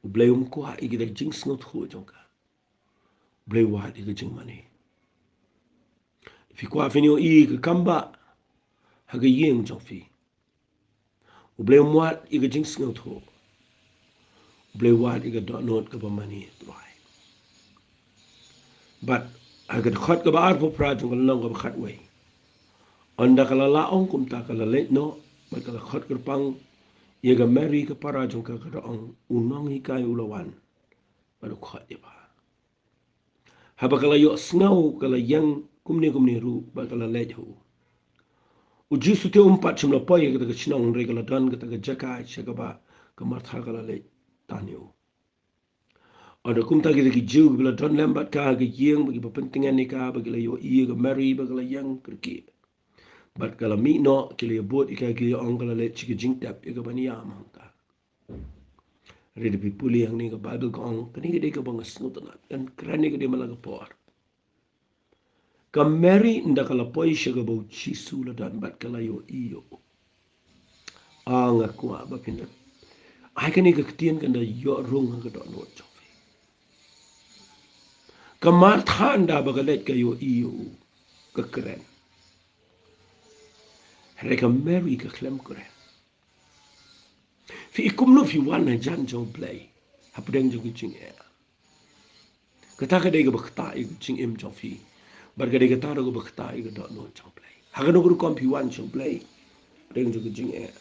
U Blei um kwah ïa kita ki jingsngewthuh jong ka. U Blei u wad ïa ka jingmane. Phi kwah phin ïohi ka kam ba ha ka ïing jong phi. U Blei um wad ïa ka jingsngewthuh. U Blei u wad ïa ka dohnud kaba mane, Trai. Bad ha ka dkhot kaba arphew phra jong ka lynnong kaba khatwei, ynda ka la lah ong kumta, ka la leit noh bad ka la khot kyrpang ïa ka Mary ka para jong ka, ka da ong, u nonghikai u la wan bad u khot ïa pha. Haba ka la ïohsngew, ka la ïeng kumne kumne ruh bad ka la leit ha u. U Jisu te um pat shym la poi ha kata ka shnong, hynrei ka la don kata ka jaka sha kaba ka Martha ka la leit tan ïa u. Ynda kumta kita ki Jiw kiba la don lem bad ka ha ka ïing, ba kiba pyntngen ïa ka, ba ki la ïohi ïa ka Mary ba ka la ïeng kyrkieh bad ka la mih noh, ki la ïabud ïa ka, ki la ïa ong ka la leit sha ka jingtep ïa ka ban ïam hangta. Hynrei da phi pule hangne, ka Baibl ka ong, kane ka dei kaba nga sngewtynnat, ngan kren ïa ka dei man la ka por. Ka Mary ynda ka la poi sha kaba u Jisu u la don bad ka la ïohi ïa u. Ah, nga kwah ba phin ai kane ka ktien kan da ïoh rung ha ka dohnud jong phi. Ka Martha ynda ba ka leit ka ïohi ïa u, ka kren. Hynrei ka Mary ka khlem kren. Phi i kumno phi wan hajan jong U Blei hapdeng jong ka jingeh? Kata ka dei kaba ktah ïa ka jingim jong phi. Bad ka dei kata ruh kaba ktah ïa ka dohnud jong U Blei. Ha kano ka rukom phi wan sha U Blei hapdeng jong ka jingeh?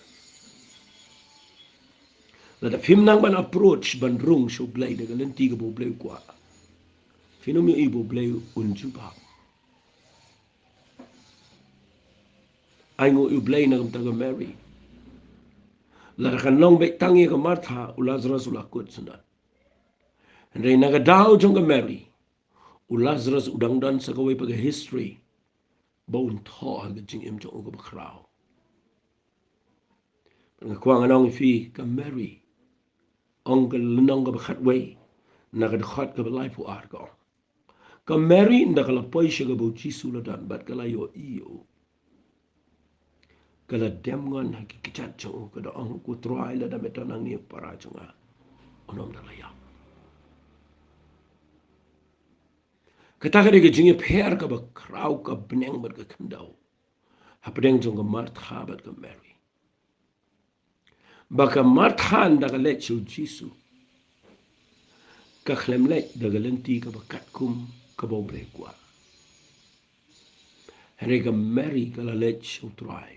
Lada phim nang ban approach ban rung sha U Blei da ka lynti kaba U Blei u kwah, phin ym ïohi ba U Blei un jubab. Ai nguh ïa U Blei na ka bynta ka Mary. Lada kan long beit tang ïa ka Martha, u Lazarus u la kut shen. Hynrei na ka daw jong ka Mary, u Lazarus u dang don sa kawei pat ka history ba un thoh ha ka jingim jong u kaba khraw. Nga kwah ngan ong ïa phi, ka Mary, ong ka lynnong kaba khatwei, na ka dkhot kaba laiphew ar ka ong, ka Mary ynda ka la poi sha kaba u Jisu u la don bad ka la ïohi ïa u, ka la dem ngon ha ki kjat jong u, ka da ong, ko Trai, lada me don hangne, u para jong nga un ym da la ïap. Kata ka dei ka jingïapher kaba khraw, ka bneng bad ka khyndew hapdeng jong ka Martha bad ka Mary. Ba ka Martha ynda ka leit sha u Jisu, ka khlem leit da ka lynti kaba katkum kaba U Blei u kwah. Hynrei ka Mary ka la leit sha u Trai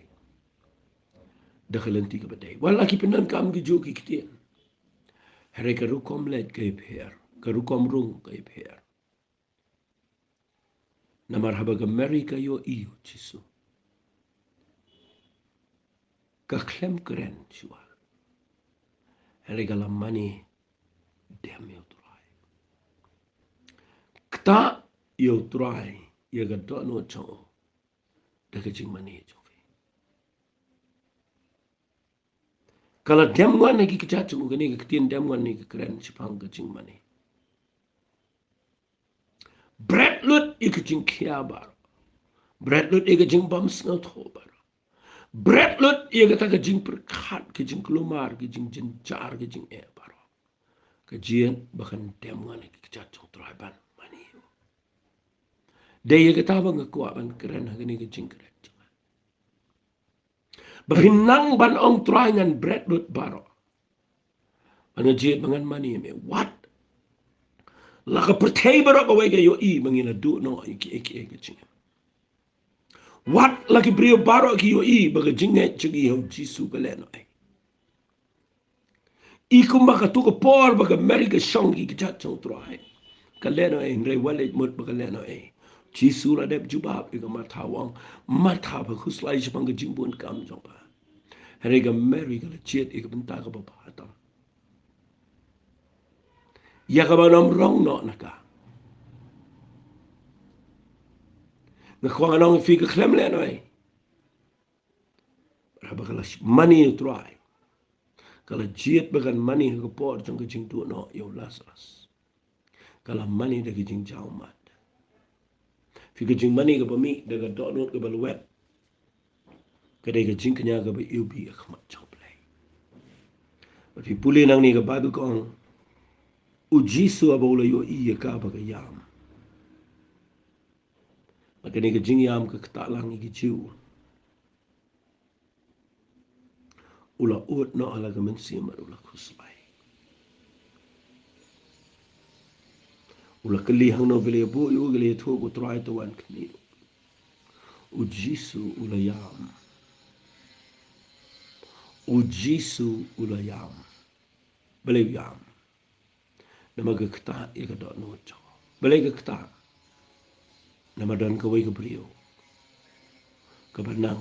da ka lynti kaba dei. Wat la ki pyndonkam kijuh ki ktien, hynrei ka rukom leit ka ïapher, ka rukom rung ka ïapher. Namar haba ka Mary ka ïohi ïa u Jisu, ka khlem kren shuwa, hynrei ka la mane dem ïa u Trai. Ktah ïa u Trai ïa ka dohnud jong u da ka jingmane jong phi. Ka la dem ngon ha ki kjat jong u. Kane ka ktien dem ngon ne ka kren shaphang ka jingmane. Bret lut ïa ka jingkhia baroh. Bret lut ïa ka jingbymsngewthuh baroh. Bret lut ïa kata ka jingpyrkhat, ka jingkulmar, ka jingjynjar, ka jingeh baroh. Ka jied ba kan dem ngon ha ki kjat jong u Trai ban mane ïa u. Dei ïa kata ba nga kwah ban kren ha kane ka jingkren jong nga. Ba phin nang ban ong, Trai, ngan bret lut baroh, ba nga jied ba ngan mane ïa me. Wat la ka pyrthei baroh kawei ka ïohi ba ngi la duh noh ïa kiei kiei ka jingim. Wat la ki briew baroh ki ïohi ba ka jingngeit jong ngi ha u Jisu ka lehnohei. I kumba katto ka por ba ka Mary ka shong ha ki kjat jong u Trai, ka lehnohei, hynrei wat leit mut ba ka lehnohei. Jisu u la dep jubab ïa ka Martha, u ong, Martha, pha khuslai shaphang ka jingbun kam jong pha. Hynrei ka Mary ka la jied ïa ka bynta kaba bha tam, ïa kaba ym rong noh na ka. Nga kwah ngan ong ïa phi, ka khlem lehnohei. Haba ka la mane ïa u Trai, ka la jied ba kan mane ha ka por jong ka jingduh noh ïa u Lazarus. Ka la mane da ka jingjaw mad. Phi, ka jingmane kaba mih da ka dohnud kaba lwet ka dei ka jingkñia kaba iwbih ha khmat jong U Blei. Bad phi pule nangne, ka Baibl ka ong, u Jisu haba u la ïohi ïa ka ba ka ïam, bad kane ka jingïam ka ktah lang ïa ki Jiw, u la ud noh ha la ka mynsiem bad u la khuslai. U la kylli hangno ki la ïabuh ïa u, ki la ïathuh, ko Trai, to wan khmih. U Jisu u la ïam. U Jisu u la ïam. Balei u ïam? Namar ka ktah ïa ka dohnud jong u. Balei ka ktah? Namar don kawei ka briew kaba nang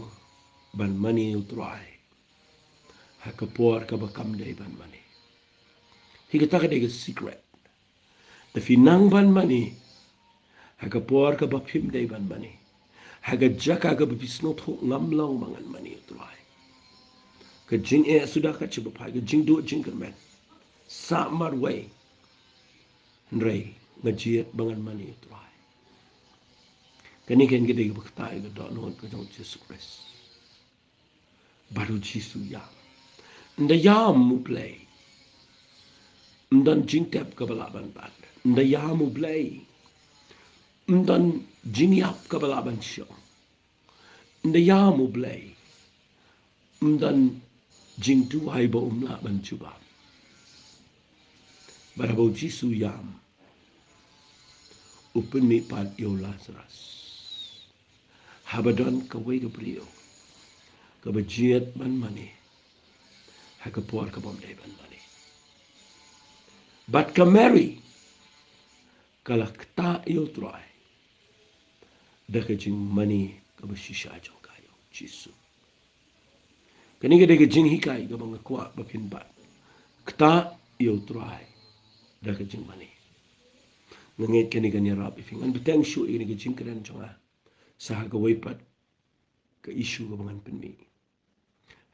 ban mane ïa u Trai ha ka por kaba kam dei ban mane. Hi kata ka dei ka secret. Da phi nang ban mane ha ka por kaba phim dei ban mane, ha ka jaka kaba phi sngewthuh, ngam long ba ngan mane ïa u Trai, ka jingeh suda ka jubab, ka jingduh jingkyrmen, sah marwei, hynrei nga jied ba ngan mane ïa u Trai. Kane ka dei kaba ktah ïa ka dohnud ka jong u Jisu Khrist. Bad u Jisu u ïam. Ynda ïam u Blei, ym don jingtep kaba lah ban bat. Ynda ïam u Blei, ym don jingïap kaba lah ban shong. Ynda ïam u Blei, ym don jingduwai ba um lah ban jubab. Bad haba u Jisu u ïam, u pynmih pat ïa u Lasarus. Haba don kawei ka briew kaba jied ban mane ha ka por kaba ym dei ban mane. Bad ka Mary ka la ktah ïa u Trai da ka jingmane kaba shisha jong ka ïa u Jisu. Kane ka dei ka jinghikai kaba nga kwah ba phin bat. Ktah ïa u Trai da ka jingmane. Nga ngeit kane kan ïarap ïa phi. Ngan bteng shuh ïa kane ka jingkren jong nga sa ha kawei pat ka issue kaba ngan pynmih.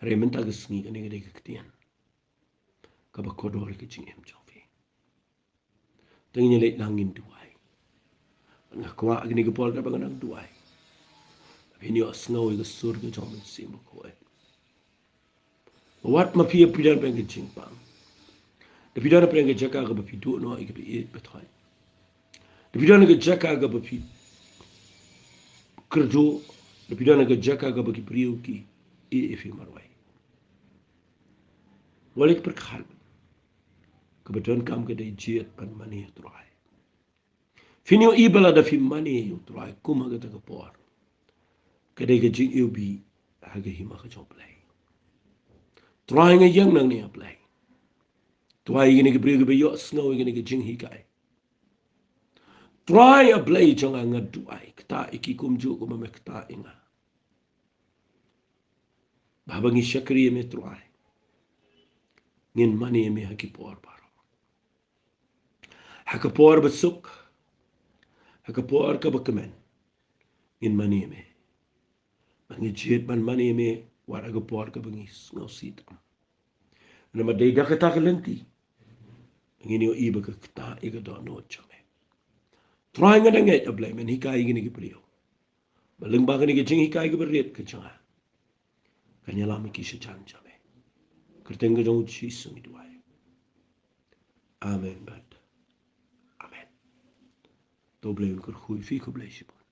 Hynrei mynta ka sngi kane ka dei ka ktien kaba kordor ïa ka jingim jong phi. Te ngin ïa leit lang ngin duwai. Nga kwah kane ka por kaba ngan nang duwai, phin ïohsngew ïa ka sur ka jong u Mynsiem Bakhuid. Wat ma phi ïa phi don pyrshah ka jingpang. Da phi don pyrshah ka jaka kaba phi duh noh ïa kaba ïeit ba thoh. Da phi don ka jaka kaba phi kyrduh. Da phi don ka jaka kaba ki briew ki ïeit ïa phi marwei. Wat leit pyrkhat. Kaba donkam ka dei jied ban mane ïa u Trai. Phin ïohi ba lada phi mane ïa u Trai kum ha kata ka por, ka dei ka jingïohi ha ka hima ka jong u Blei. Trai, nga ïeng nangne, A Blei. Trai, ïa kine ki briew kiba ïohsngew ïa kine ki jinghikai. Trai, A Blei jong nga, nga duwai, ktah ïa ki kumjuh kumba me ktah ïa nga. Ba haba ngi shakri ïa me Trai, ngin mane ïa me ha ki por baroh. Ha ka por ba suk, ha ka por kaba kmen, ngin mane ïa me. Ba ngi jied ban mane ïa me wat ha ka por kaba ngi sngewsih tam. Namar dei da kata ka lynti ngin ïohi ba ka ktah ïa ka dohnud jong me. Trai, nga da ngeit, A Blei, men hikai ïa kine ki briew ba lyngba kane ka jinghikai kaba rit ka jong nga, kan ïalam ïa ki sha jan jong me. Kyrteng ka jong u Jisu ngi duwai. Amen bad amen. To Blei un kyrkhu ïa phi, khublei shibun.